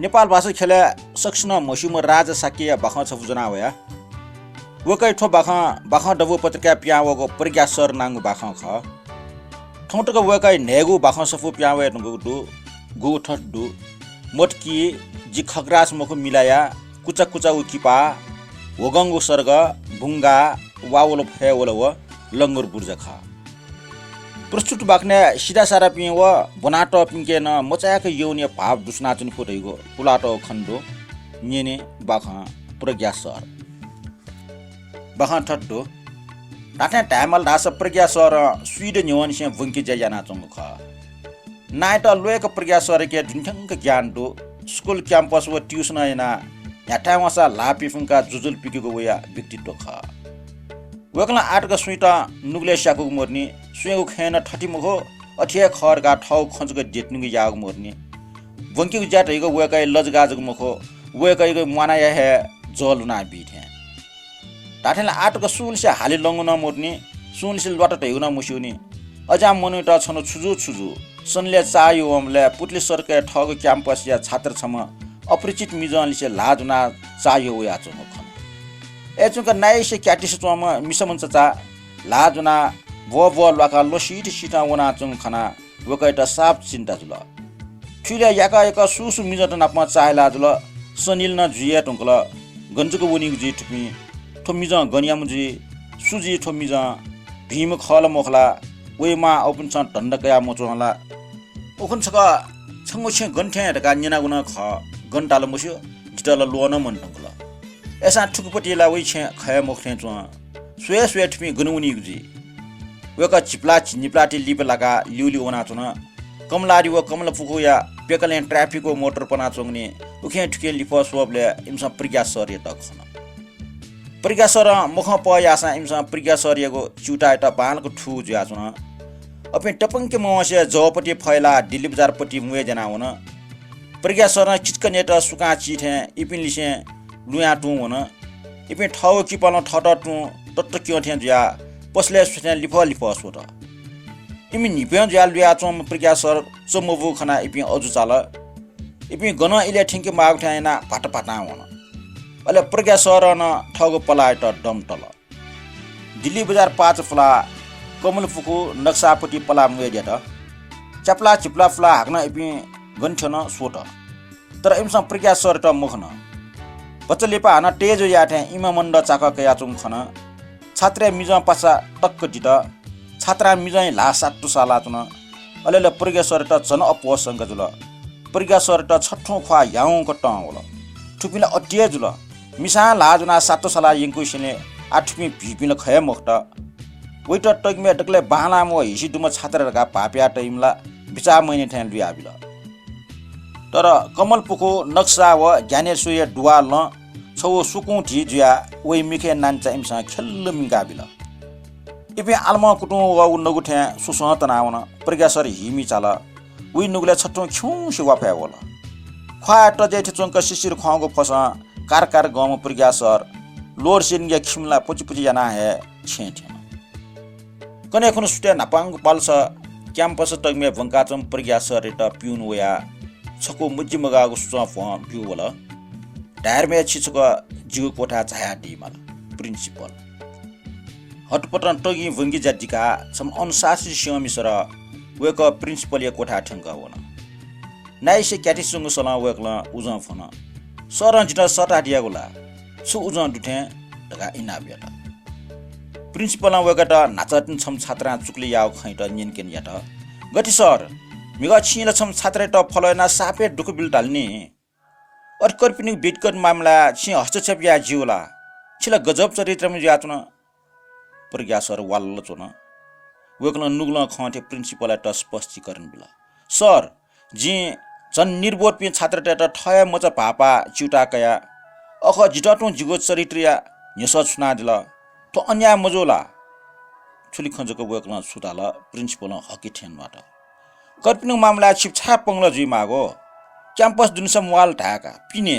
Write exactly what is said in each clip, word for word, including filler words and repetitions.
नेपाल भाषा ख्यलय् सकसिनं म्हस्यूम्ह राजा शाक्यया बाखं छपु ज्वना वया। वय्कःया थ्व बाखं बाखं दबू पत्रिकाय् पिहां वःगु प्रज्ञा सर नांगु बाखं खः। थौं तक वय्कःया न्हय्गू बाखं छपु पिहां वये धुंकूगु दु। गुगु थथे दु, मटकी, जि खग्रास मखु मिलाया, कुचा कुचा व किपा, ह्वगंगु सर्ग, बुंगा, वा वल फय् वल व लंगुर बुर्जा खः। प्रस्तुत बाखनय् सिधासाधापिं व ब्वनातःपिन्के नं मचाय्क यःवनया भाव दुस्वनाच्वनेगु दु धइगु पुलातःगु खँ दु। न्यने बाखं प्रज्ञा सर। बाखं थथे दु। धात्थें धायेमाल धाःसा प्रज्ञा सरं स्वीदँ न्ह्यवंनिसें ब्वंके ज्या यानाच्वंगु खः। नायेत ल्वय्क प्रज्ञा सरयाके दुने थ्यंक ज्ञान दु। स्कुल, क्याम्पस व ट्युसनं यानाः न्ह्याथाय् वंसां ल्हाः पिफुंकाः जुजुल पिकेगु वया व्यक्तित्व खः। वय्कलं आःतक सुइत नुगलय् स्याकूगु मदुनि, सुयागु खँय् नं थथे मखु, अथे हे खः धकाः थःगु खँ जक देतुनिगु याःगु मदुनि। ब्वंकेगु ज्या धइगु वय्कःया लजगाः जक मखु, वय्कःयागु म्वानाया हे जः लुनाबी थें। धात्थें ला आःतक सुंलिसे हाले लंगु नं मदुनि, सुंलिसे ल्वात धइगु नं मस्यूनि। अज्याःम्ह मनूयात छन्हु छु जू छु जू सनलय् चाःह्यू वंबलय् पुतली सडकय् थःगु क्याम्पसया छात्र छम्ह अपरिचित मिजंलिसे ल्हाः ज्वनाः चाःह्यू वयाच्वंगु खन। अय्जूगुलिं नायेसे क्याटिसे च्वंम्ह मिसाम्ह चचा ल्हाः ज्वनाः ब्वः ब्वः ल्वाकाः ल्वसित सितं वनाच्वंगु खनाः वय्कःयात साप चिन्ता जुल। थुइलय् याकः याकः सु सु मिजंत नाप चाःहिला जुल। सनिल नं जुइ हे धुंकल। गन जक वनीगु जुइ थुपिं? थ्व मिजं गनयाम्ह जुइ? सु जुइ थ्व मिजं? भिंम्ह खः ला मखु ला? वया मां अःपुन्सं धन्दा कयाः मच्वं ला? उखुन्हु छकः छंगु छेँ गन थें धकाः न्यनागु नं खः। गन धाल मस्यू, जितः ला ल्वः नं मन्धुंकल। अय्सां थुकिपति ला वइ छेँ खये मखु थें च्वं। स्वये स्वये थुपिं गन वनीगु जुइ? वय्कः झिपला झिंनिपलाति लिपा लाकाः ल्यूल्यू वनाच्वन। कमलादि व कमलापुखूया प्यकलय् traffic व मोटर पनाच्वंगुलिं उखें थुखें लिफः स्वःबलय् इमिसं प्रज्ञा सरयात खन। प्रज्ञा सरं मखं पह याःसां इमिसं प्रज्ञा सरयागु च्यूताःयात बांलाक थूगु जुयाच्वन। अपिं तपंके मवंसे जवपति फयलाः दिल्ली बजारपति म्वये ज्यानावन। प्रज्ञा सरं किचकन्हय्‌त सुकां चीथें इपिंलिसें लुँयाः तुं वन। इपिं थःगु किपालं थःत तुं तत्तक्यं थें जुयाः पसलय् स्वथें लिफः लिफः स्वत। इमि न्हिप्यं जुयाः लुयाच्वंम्ह प्रज्ञा सर च्वमबू खनाः इपिं अजू चाल। इपिं गनं इलय् थ्यंके माःगु थें यानाः भात भातां वन। अले प्रज्ञा सरं नं थःगु पलाःयात दम तल। दिल्ली बजार पाचा पुलाः कमलपुखू नक्सापति पलाः म्वये द्यत। च्यापला झिपला पुलाः हाकनं इपिं गन थ्यन स्वत। तर इमिसं प्रज्ञा सरयात मखन। भचा लिपा हानं तेजु याःथें इमामण्ड चाकः कयाच्वंगु खन। छात्रया मिजं पासा तक्क दित। छात्रां मिजंया ल्हाः सात्तु सालाच्वन। अले ला प्रज्ञा सरयात झन अप्वः शंका जुल। प्रज्ञा सरयात छथुं ख्वाः ह्याउँक तं वल। थुपिं ला अति हे जुल। मिसां ल्हाः ज्वनाः सात्तु सालाः यंकूसेंलि आः थुपिं भिंपिं ला खः हे मखुत। वइत तगिमय् दकलय् बांलाःम्ह व हिसि दुम्ह छात्र धकाः भाःप्याः तइम्ह ला बिचाः मयानि थें लुयाबिल। तर कमलपुखू नक्सा व ज्ञानेश्वरया दुवालं छगू सुकुं धी जुयाः वइ मिखय् नानिचा इमिसं ख्यल्ल मिंकाबिल। इपिं आलमं कुतुं वःगु नगु थें सुसं तनावन। प्रज्ञा सर हीमि चाल। वइ नुगलय् छथुं खिउँसे वाफय् वल। ख्वाः तजय् थ्यंच्वंक सिसिर ख्वाःगु फसं कारकार गंम्ह प्रज्ञा सर लोड सेडिङया खिमला पुचि पुचि यानाः हे छेँय् थ्यन। कन्हय् खुन्हु सुथय् न्हापांगु पालस क्याम्पस तगिमय् ब्वंकाच्वंम्ह प्रज्ञा सरयात पिउन वयाः छकू मजिमगाःगु सुचं भ्वं ब्यूवल। डायरीमय् छि छकः जिगु क्वथाय् झायादी माल, प्रिन्सिपल। हतपतं तगिं ब्वंके ज्या दिकाः छम्ह अनुशासित स्यंम्ह सर वय्कः प्रिन्सिपलया क्वथाय् थ्यंकः वन। नाइसे क्यातिस्वंगु सलं वय्कलं उजं फ्वन। सरं जितः सःतादियागु ला? छु उजं दु थें? धकाः इनाप यात। प्रिन्सिपलं वय्कःयात न्हाचः तिनि छम्ह छात्रां चुकले याःगु खँयात न्यनेकने यात। गथे सर, म्हिगः छिं ला छम्ह छात्रयात follow यानाः साप हे दुःख बिल धाल नि। अथे कर्पिनिगु व्यक्तिगत मामलाय् छिं हस्तक्षेप याये ज्यू ला? छि ला गजब चरित्रम्ह जुयाच्वन। प्रज्ञा सर वाल्ल च्वन। वय्कलं नुगलं खं थें प्रिन्सिपलयात स्पष्टीकरण बिल। सर, जिं झन निर्बोधपिं छात्रतय्त थः हे मचा भाःपाः च्यूताः कया। अखः जितः तुं जिगु चरित्रया न्ह्यसः छुनादिल। थ्व अन्याय मजू ला? थुलि खँ जक वय्कलं छु धाल, प्रिन्सिपलं हके थें न्वात। कर्पिनिगु मामलाय् छिपु छाय् पंगलः जुइमाःगु? क्याम्पस दुनेसं म्वाःल धाय्का, पिने।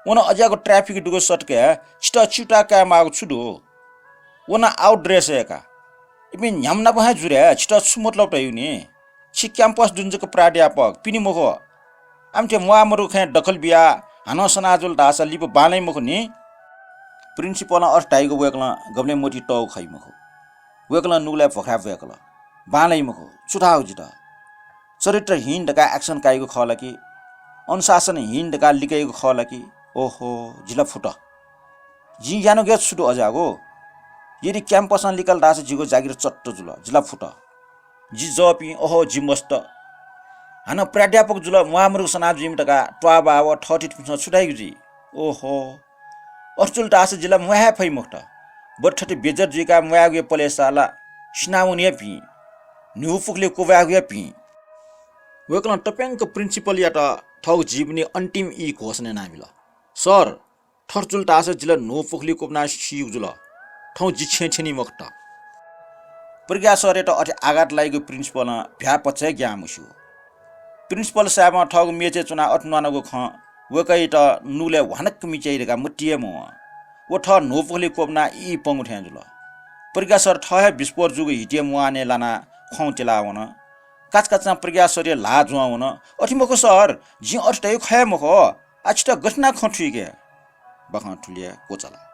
व नं अज्याःगु traffic दुगु सडकय् छितः च्यूताः कायेमाःगु छु दु? व नं out dress हे का। इपिं न्ह्याम्ह नाप हे जुरे, छितः छु मतलब धइगु नि? छि क्याम्पस दुने जक प्राध्यापक, पिने मखु। आमथे म्वाः मदुगु खँय् दखल बियाः हानं सना जुल धाःसा लिपा बांलाइ मखु नि। प्रिन्सिपलं अथे धाइगु वय्कलं गबलें मतिइ तःगु खइ मखु। वय्कलं नुगलय् भ्वखाय् ब्वय्कल। बांलाइ मखु, छु धाःगु जितः? चरित्रहीन धकाः action काइगु खः ला कि? अनुशासनहीन धकाः लिकयागु खः ला कि? ओहो, जि ला फुत। जिं यानागु छु दु अज्याःगु? यदि campus-ं लिकल धाःसा जिगु जागिर चट्ट जुल, जि ला फुत। जि जःपिं, ओहो, जि मस्त। हानं प्राध्यापक जुल, म्वाः मदुगु सना जुइमा धकाः त्वाःबाः व थःथितिपिन्सं छु धाइगु जुइ? ओहो, अथे जुल धाःसा जि ला म्वाये हे फइ मखुत। बरु थथे बेइज्जत जुइकाः म्वायेगु हे पलेसा ला सिनावने हे भिं। न्हू पुखुलिइ क्वब्वायेगु हे भिं। वय्कलं तप्यंक प्रिन्सिपलयात थःगु जीवनय् अन्तिम ई घोषणा यानाबिल। सर, थथे जुल धाःसा जि ला न्हू पुखुलिइ क्वब्वनाः सीगु जुल। थौं जि छेँय् थ्यनी मखुत। प्रज्ञा सरयात अथे आघात लाइगु प्रिन्सिपलं भ्याःपछाय् ग्यानाः मस्यू। प्रिन्सिपल साहेबं थःगु मेचय् च्वनाः अथे न्वानागु खँ वय्कःयात नुगलय् ह्वानक्क मिचा याइ धकाः मतिइ हे मवं। व थः न्हू पुखुलिइ क्वब्वनाः ई पंगु थें जुल। प्रज्ञा सर थः हे बिस्फोट जूगु हितिया म्वाःने लानाः ख्वाउँ त्यलावन। काचाकाचां प्रज्ञा सरया ल्हाः जुयावन। अथे मखु सर, जिं अथे धयागु खः हे मखु। आः छितः गथे यानाः खँ थुइके? बाखं थुलि हे क्वचाल।